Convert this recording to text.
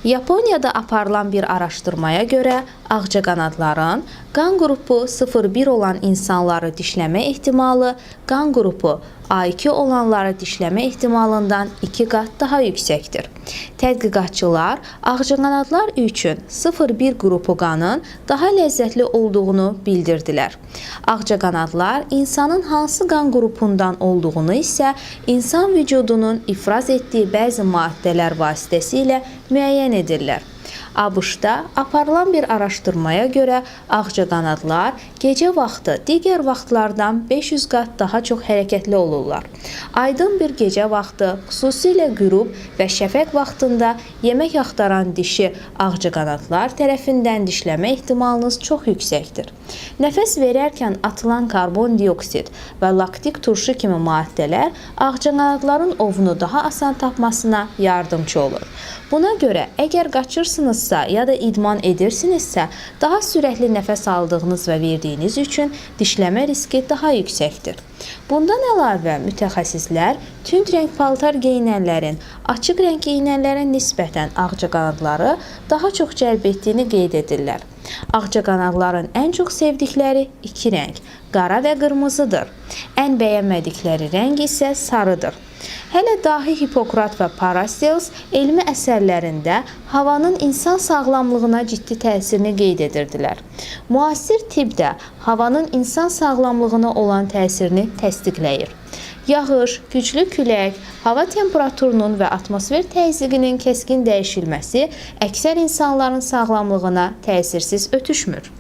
Yaponiyada aparılan bir araşdırmaya görə ağcaqanadların qan qrupu 0-1 olan insanları dişləmə ehtimalı qan qrupu A2 olanları dişləmə ehtimalından 2 qat daha yüksəkdir. Tədqiqatçılar ağcaqanadlar üçün 0-1 qrupu qanın daha ləzzətli olduğunu bildirdilər. Ağcaqanadlar insanın hansı qan qrupundan olduğunu isə insan vücudunun ifraz etdiyi bəzi maddələr vasitəsilə müəyyən edirlər. ABŞ-da aparılan bir araşdırmaya görə ağcaqanadlar gecə vaxtı digər vaxtlardan 500 qat daha çox hərəkətli olurlar. Aydın bir gecə vaxtı, xüsusilə qürub və şəfəq vaxtında yemək axtaran dişi ağcaqanadlar tərəfindən dişləmə ehtimalınız çox yüksəkdir. Nəfəs verərkən atılan karbondioksid və laktik turşu kimi maddələr ağcaqanadların ovunu daha asan tapmasına yardımçı olur. Buna görə əgər qaçırsınızsa ya da idman edirsinizsə, daha sürətli nəfəs aldığınız və verdiyiniz üçün dişləmə riski daha yüksəkdir. Bundan əlavə mütəxəssislər tünd rəng paltar geyinənlərin açıq rəng geyinənlərə nisbətən ağcaqanadları daha çox cəlb etdiyini qeyd edirlər. Ağcaqanadların ən çox sevdikləri iki rəng, qara və qırmızıdır. Ən bəyənmədikləri rəng isə sarıdır. Hələ dahi Hipokrat və Paracels elmi əsərlərində havanın insan sağlamlığına ciddi təsirini qeyd edirdilər. Müasir tibb də havanın insan sağlamlığına olan təsirini təsdiqləyir. Yağış, güclü külək, hava temperaturunun və atmosfer təzyiqinin kəskin dəyişilməsi əksər insanların sağlamlığına təsirsiz ötüşmür.